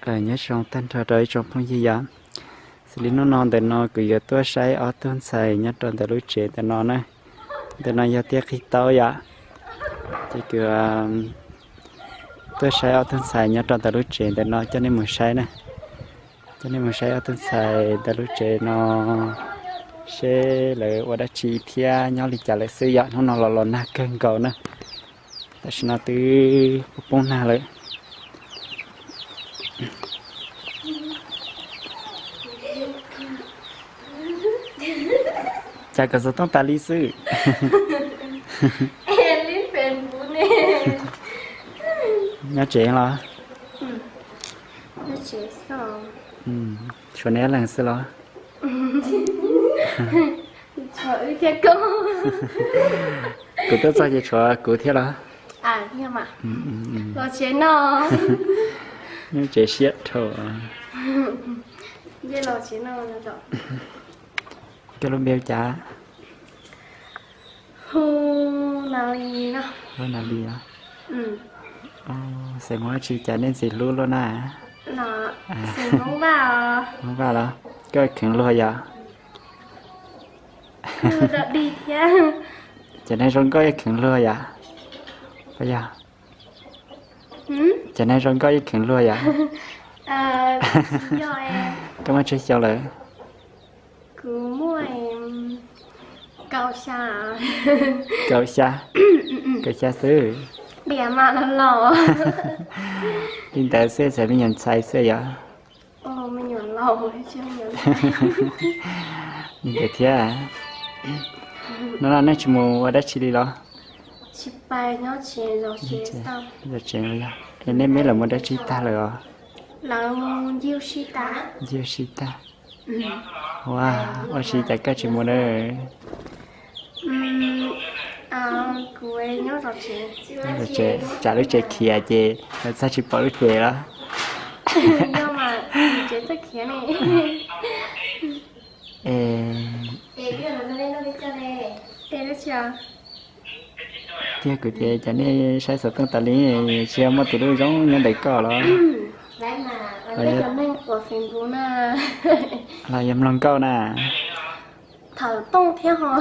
Nyob zoo tag nrho rau ib tsoom phooj ywg yom. Xws li hnub no ntawm no kuv yuav tuaj saib ob tug ntxhais nyob rau ntawm lub tsev ntawm no na. Ntawm no yog tiaj qhib taub yom. Ces kuv tuaj saib ob tug ntxhais nyob rau ntawm lub tsev ntawm no coj nej mus saib na. Coj nej mus saib ob tug ntxhais ntawm lub tsev no seb lawv ua dab tsi thiab nyob li cas lawm xwb yom. Hnub no los los nag kawg nkaus na. Tam sim no twb poob poob nag lawm. Cas kom xov tooj tas li xwb. Nyob tsev los? Tshuav neb leeg xwb los? Kuv tuaj txog ces tshuav kuv thiab los? Tsev siab dhau. Koj lub npe hu cas? Lub Nas Lis los? Xeem Hmoob tsi cas nej ntxim hlub luaj na? Hmoob Vaj los? Koj kheev luag yom? Cov neeg zoo nkauj yeej kheev luag yom? Puas yog? Cov neeg zoo nkauj yeej kheev luag yom? Koj muaj tsawg xyoo lawm? Kaum xya. Kaum xya xwb. Li ntawd xwb txhais me nyuam ntxhais xwb yom? Li ntawd thiab. Hnub no nej tsis mus ua dab tsi li los? Zov tsev los yog? Es nej meb lawv mus dab tsi tag lawm os? Ncig ua si tag. Ua, ua si cas koj tsis mus na? Tsam lub tsev khiav ces lawv txog tsis pom lub tsev los? Tiag kuv tias cov nej saib xov tooj tas li tsis yog muaj tus hlub zoo nyob ntawm koj los? Los yog mloog nkauj na? Nkauj thiab ho.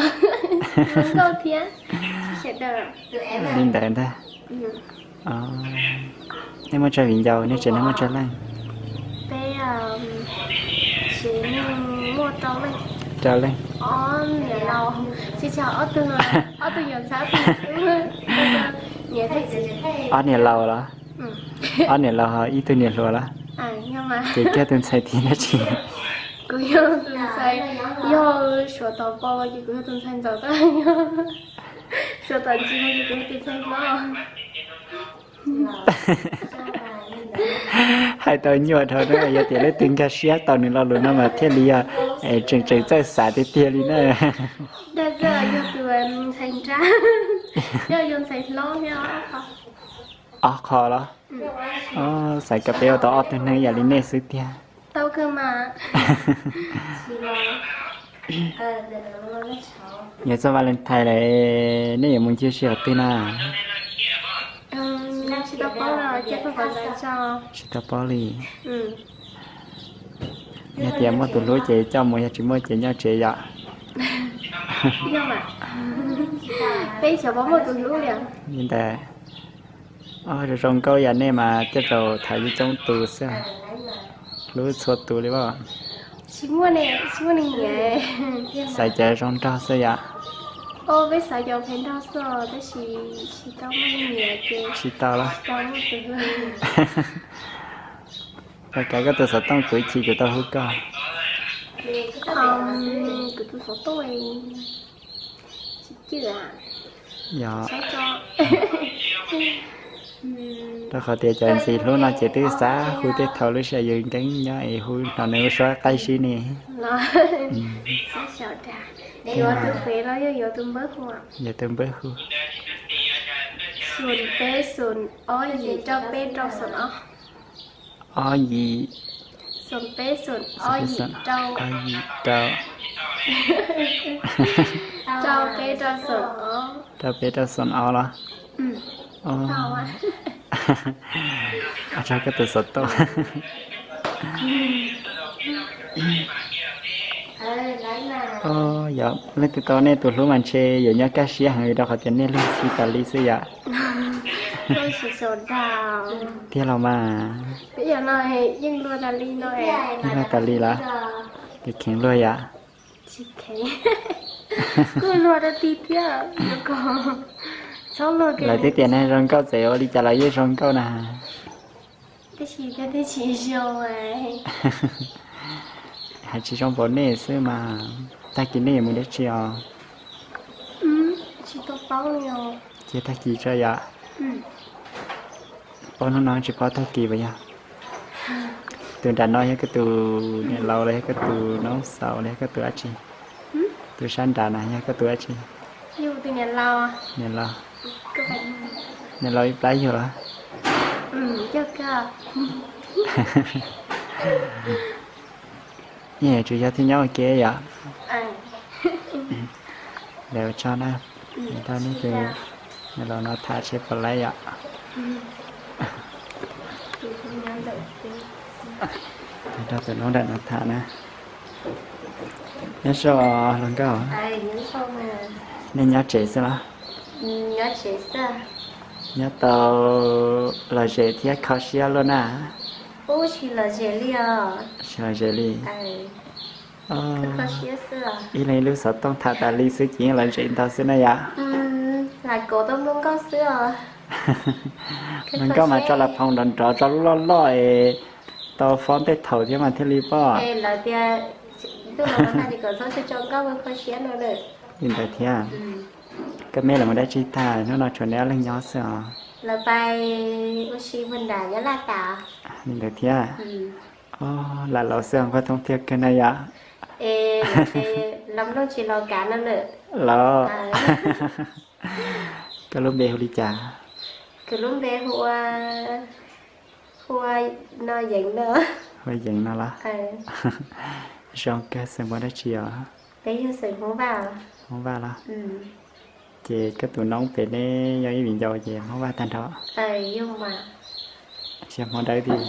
Nkauj thiab. Li ntawd ntag. Nej muaj tsawg viv ncaus, nej tsev neeg muaj tsawg leej? Peb, tsev neeg muaj rau leej. Rau leej. Ob niam laus, tsis yog ob tug, ob tug yog ntxhais, ob tug yog tub, niam thiab txiv. Ob niam laus los? Ob niam laus ho ib tug niam hluas los? Ces koj tus ntxhais tiag dab tsi? Kuv yog tus ntxhais, yog suav tom pau ces kuv yog tus ntxhais ntxawm tag, yog suav tom ntsis ces kuv yog tus ntxhais hlob. Hais tau nyuaj dhau na, yog tias leej twg nkag siab tau nws lo lus no mas thiaj li yog tseem tseem txawj xav tiag tiag li na. Dag zaj yog tus ntxhais nrab, yog yog ntxhais hlob thiab. Ob qho los? Xav kom peb ua tau ob tug neeg ib yam li nej xwb tiag. Yog txog Valentine lawm, nej yuav mus ncig ua si qhov twg na? Tsis tau paub li. Yog tias muaj tus hlub ces coj mus, yog tsis muaj ces nyob tsev yom. Li ntawd, zoo zoo nkauj yam nej mas coj tau tham coob coob tus xwb, hlub txhua tus li as. Xav cov zoo nraug xwb yom. Tsis tau los? Koj kav koj tus xov tooj kuv ib chim kuv tau hu koj. Yog, rau qhov tias cov ntxim hlub no ces twb xav hu tej thaum lub sij hawm yus nkeeb nyob es hu hnov nws lub suab qaib sib ne. Yog tus npawb hu. Xoom peb xoom ob yim rau peb rau xoom ob. Ob yim. Xoom peb xoom ob yim rau. Ob yim rau. Rau peb rau xoom ob. Rau peb rau xoom ob los? Ua tsaug koj tus xov tooj. Yog leej twg tau nej tus hlub mas ntshe yuav nyob kaj siab heev rau qhov tias nej luag ntxhi tas li xwb yom. Tiag los mas. Yeej luag tas li lawm. Kheev luag yom. Lawv twb tias neeg zoo nkauj txawm ua li cas los yeej zoo nkauj na. Hais tsis zoo npaum nej xwb mas. Tag kis nej yuav mus dab tsi os? Ces tag kis tso yom. Paub hnub no tsis paub tag kis puas yog? Tus nram no yog koj tus niam laus los yog koj tus noob xaus los yog koj tus dab tsi? Tus sab nrad na yog koj tus dab tsi? Niam laus. Niam laus ib plab yug los? Yeej tsis yog thiab, nyob ua ke yom. Lawv ua tsaug na, nrog nej tus niam laus no tham seb puas laib yom. Nrog tus noob nram no tham na. Nyob zoo hluas nkauj. Nej nyob tsev xwb los? Nyob tau lom zem thiab kho siab luaj na. Tsis lom zem li. Ib leeg ib lub xov tooj tham tas li xwb ces yeej lom zem ntau xwb na yom. Hluas nkauj mas tso las phoos nrov nrov, tso lub loj loj es tau fob tej thaum thiab mas thiaj li pom. Li ntawd thiab. Koj me los mus dab tsi tag, hnub no tshuav neb ob leeg nyob xwb os? Li ntawd thiab. Lam laus xwb os, nquag thoob tiag kawg na yom. Los, koj lub npe hu li cas? Hu ua Yeev no los? Zoo kawg, xeem Npab dab tsi os? Hmoob Vaj los? Ces koj tus noob pem neb yog ib viv ncaus ces Hmoob Vaj tag nrho. Sis Hmoob Dawb tiag?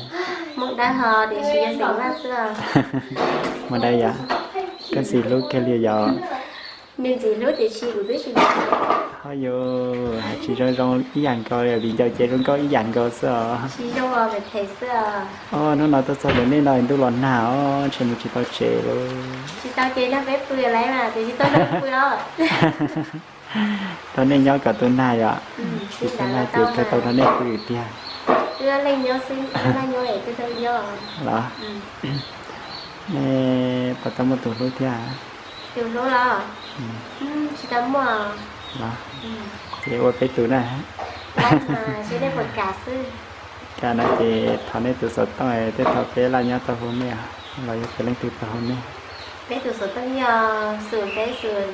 Hmoob Dawb yom. Koj ntxim hlub kawg li yom? Ho yus hais tsis zoo zoo ib yam nkaus, viv ncaus ces zoo nkauj ib yam nkaus xwb os. Hnub no tuaj txog ntawm nej no ntuj los nag os, ntshe mus tsis tau tsev lauj. Rau nej nyob kom tu nag yom. Tsis tu nag ces kawg tau nrog nej pw tiag. Los, nej puas tau muaj tus hlub thiab? Los, ces ua peb tus na. Kam no ces thov nej tus xov tooj, tej thaum peb laj nyob tau hu nej los yog tias leej twg tau hu nej? Peb tus xov tooj yog xum peb xum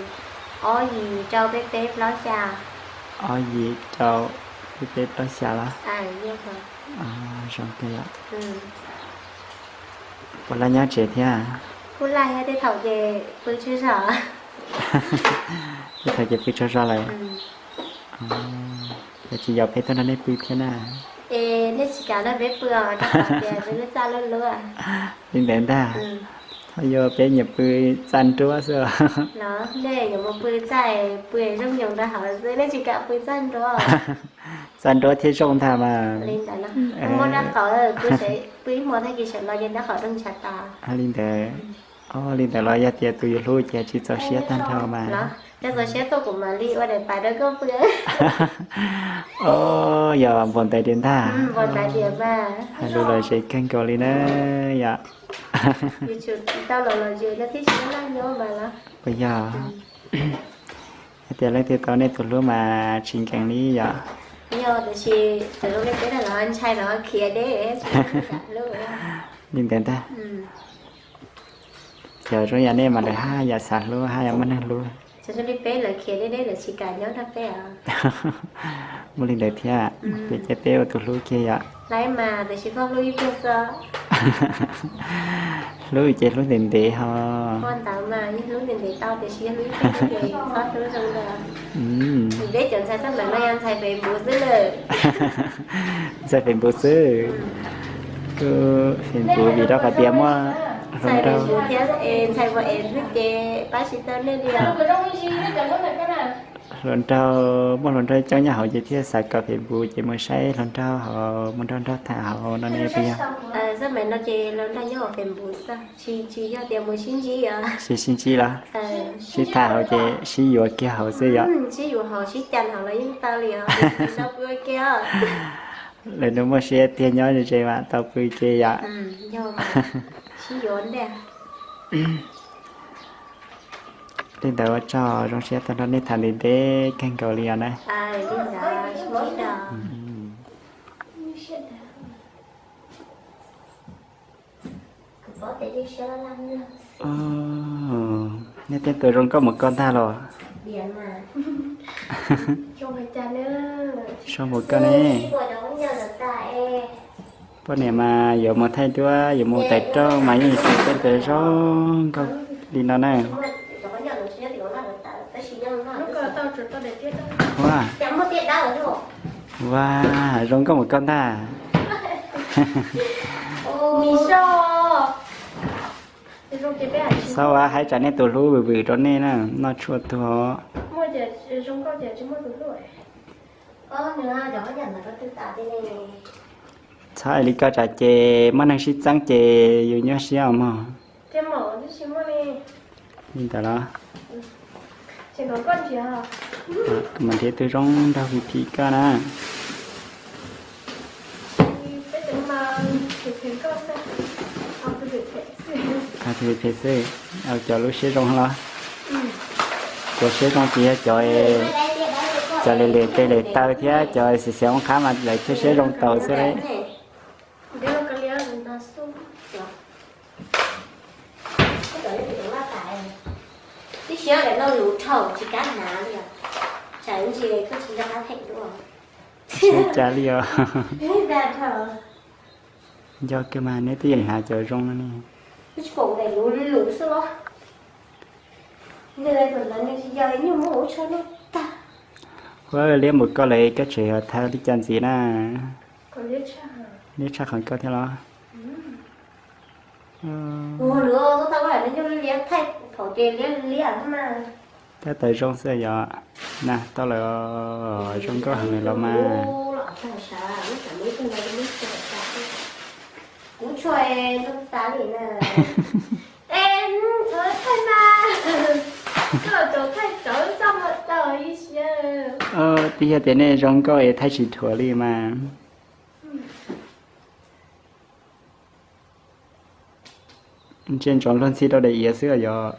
ob yim rau peb peb plaub xya. Ob yim rau peb peb plaub xya los? Zoo kawg yom. Puas laj nyob tsev thiab? Kuj laj thiab, tej thaum ces pw tsaug zog. Tej thaum ces pw tsaug zog lawm. Ces tsis yaum peb tuaj nrog nej pw thiab na. Es nej tsis kam nrog peb pw os, rau qhov tias peb lub txaj lub lub. Li ntawd ntag. Ho yog peb nyiam pw txaj nruab xwb os. Nej yuav mus pw txaj, pw zoo nyoos rau hauv xwb, nej tsis kam pw txaj nruab. Txaj nruab thiaj zoo ntag mas. Li ntawd, muab dab qau pw ib hmo tag kis sawv los ces dab qau rooj ntshav tas. Li ntawd. Li ntawd los yog tias tus yus hlub ces tsis txaus siab tag nrho mas. Yog txaus siab tuaj kuv mam li ua daim pam rau koj pw. Yog npaum ntawd tiag ntag. Hais lus lom zem kawg nkaus li na yom. Puas yog? Yog tias leej twg tau nej tus hlub mas tsis nkees li yom. Li ntawd ntag. Cov zoo yam nej mas lawv haj yam xav hlub, haj yam muaj neeg hlub. Muaj li ntawd thiab, ces peb ua tus hlub kiag yom. Hlub ces hlub ntev ntev ho. Ua ntawd mas yeej hlub ntev ntev tau tiam sis yog hlub ib pliag ces txhob hlub zoo li. Peb cov ntxhais xab maim no yog ntxhais Facebook xwb lawm. Ntxhais Facebook xwb. Kuj Facebook vim rau qhov tias muaj hluas nraug thiab, ntxhais Facebook xwb ces pab tsis tau nej li os. Hluas nraug, muaj hluas nraug coob nyob hauv ces thiaj xav kawm Facebook ces mus saib hluas nraug hauv, mus nrog nraug tham hauv no ne puas yog? Xab maim no ces hluas nraug nyob hauv Facebook xwb, tsis, tsis yog tias mus sib ntsib os. Tsis sib ntsib los? Sib tham hauv ces sib yuav kiag hauv xwb yom? Sib yuav hauv sib cam hauv los yeej tau li os. Tau pw ua ke os. Lawv nws muaj siab tiag nyob ze ze mas tau pw ua ke yom? Sib yuav ntej. Li ntawd ua tsaug, zoo siab tau nrog nej tham ntev ntev kawg nkaus li os na. Nej tej tus zoo nkauj mus koj ntag los? Zoo mus koj ne. Poj niam mas yuav mus thaij duab yuav mus tawm rooj mas yeej tsis tej tus zoo nkauj li no na. Ua, ua, zoo nkauj mus koj ntag. Xav ua hais tsam nej tus hlub vwm vwm rau nej na, noj tshuaj tuag. Txhob hais li ko tsam ces muaj neeg sib txeeb ces yus nyuaj siab os mog. Li ntawd los? Kuv mam nrhiav tus zoo nraug phim phim koj na. Tus phim phim xwb, cov lub siab zoo los? Cov siab zoo ces yog cov, cov lem lem tes lem taw thiab cov xiav xiav oob qab mas lawv thiaj siab zoo tau xwb lauj. Tsis cas li os. Nco kiag mas neb twb yeej hnav cov zoo no ne. Ua liab mus koj lawm koj tseem yog thawj li cas ntxiv na. Liab tshaj qhov koj thiab los? Tab tom zoo xwb yom. Na tau lawm, zoo nkauj heev lawm los mas. Twb yog tias nej zoo nkauj es thaij tsis dhuav li mas. Ntsia ntsoov luag ntxhi rau daim iav xwb yog.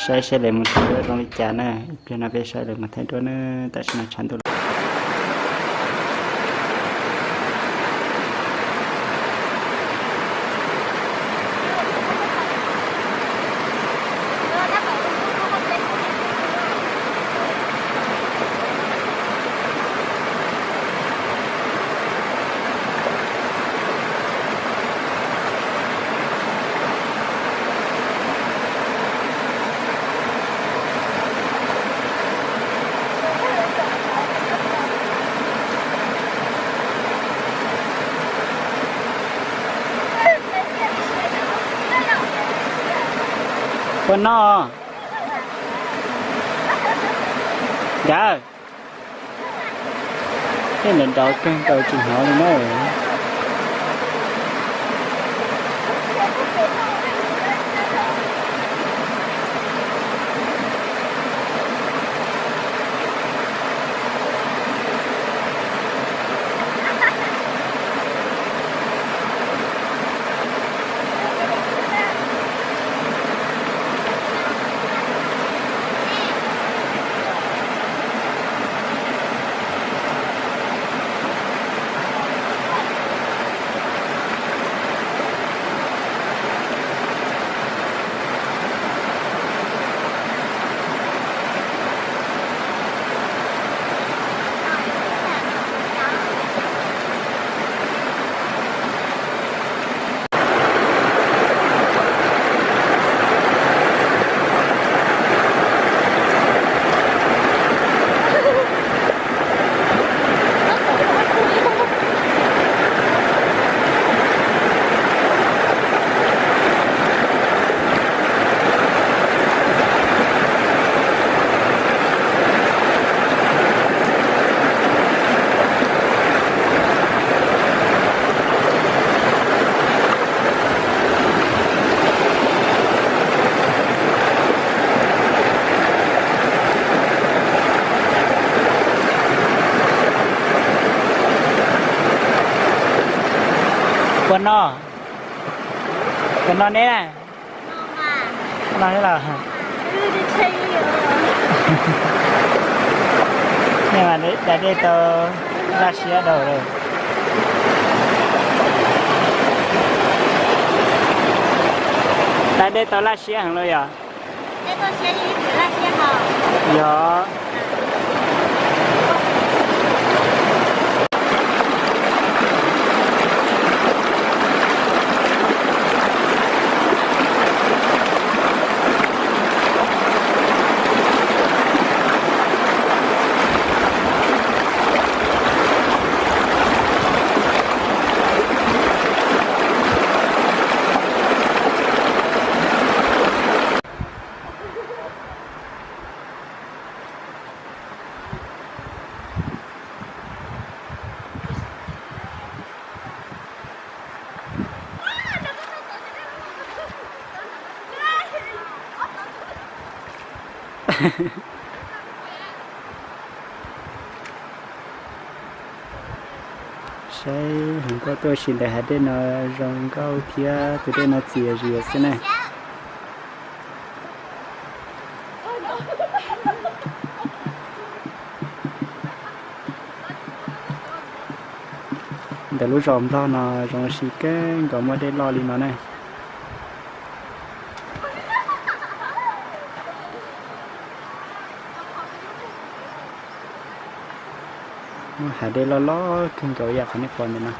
Saib saib lawv mus thaij duab zoo li cas na, ib pliag no peb saib lawv mus thaij duab na, tam sim no tshav ntuj lawm. Puas noj? Nkawd, tej nrov nrov kawg nkaus tsis hnov li na. Koj noj neb na? Noj neb los? Nej mas da dej tau laj siab dhau lawm. Da dej tau laj siab heev los yog? Yog. Saib hluas nkauj tuaj ua si ntawm hav dej no zoo nkauj thiab tus dej no txias zias xwb na. Ntawm lub zos Nplog no zoo ua si kawg nkaus muaj dej loj li no na. Muaj hav dej loj loj kawg nkaus yam qhov nej pom ntawm no.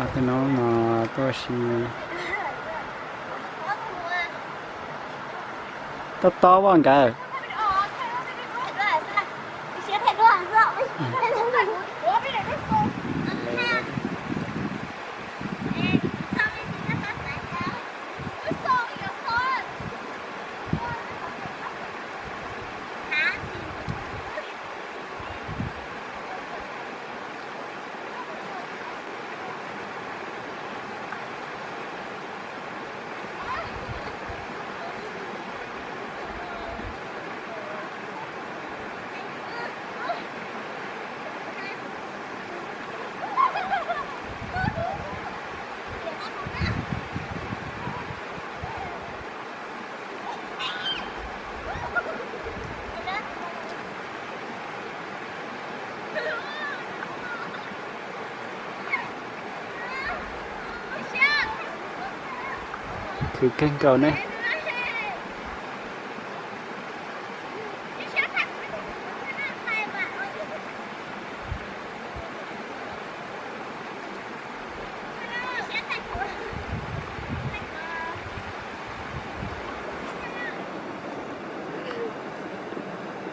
Ob tug noob no tuaj ua si. Tob tob as nkawd. Khwv kawg nkaus ne.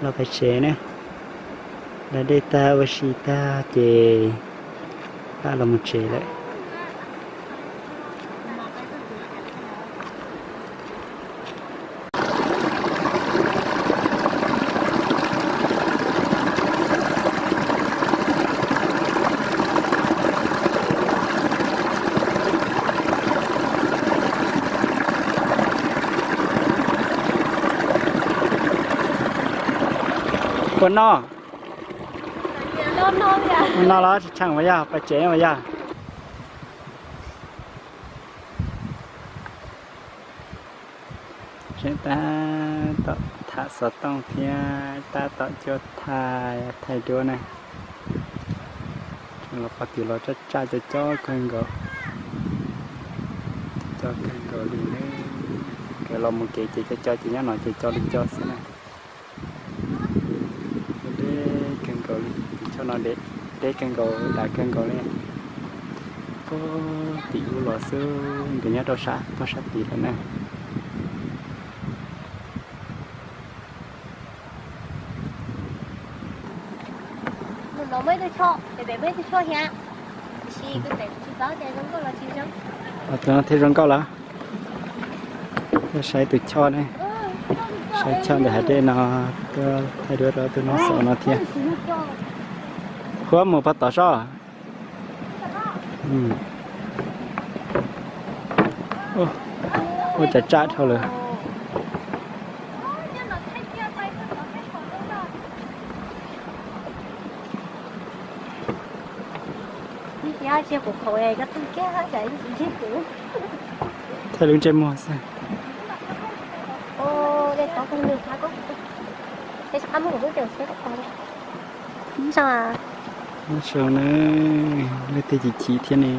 Los pem tsev ne. Da dej tag ua si tag ces pab los mus tsev lawm. Ua noj. Ua noj los tsis tsheej mas yog pais tsev mas yog. Tseem tab tom tham xov tooj thiab tab tom cuab thaij, thaij duab ne. Los qhov twg los tsaj tsaj co co kawg nkaus, co co kawg nkaus li ne. Nkawd los mus kev ces co co ces nyob no ces co li co xwb na. Deb kawg nkaus li, tus choj no deb, deb kawg nkaus, dav kawg nkaus li. Puag tim ub los xwb, nkawd nyob rau sab, puag sab tid lawm na. Tus no thiaj zoo nkauj los. Tuaj saib tus choj ne, saib choj ntawm hav dej no, tuaj thaij duab rau tus no xaus no thiab. Huab mus pog tom sob. Ua cas tsaj dhau lawm. Ib tiab tsis kuv khaus koj tag kiag, ib tsis ntsib kuv. Thaij lub ntsej muag xwb. Zoo na, leej twg chim chim thiab ne.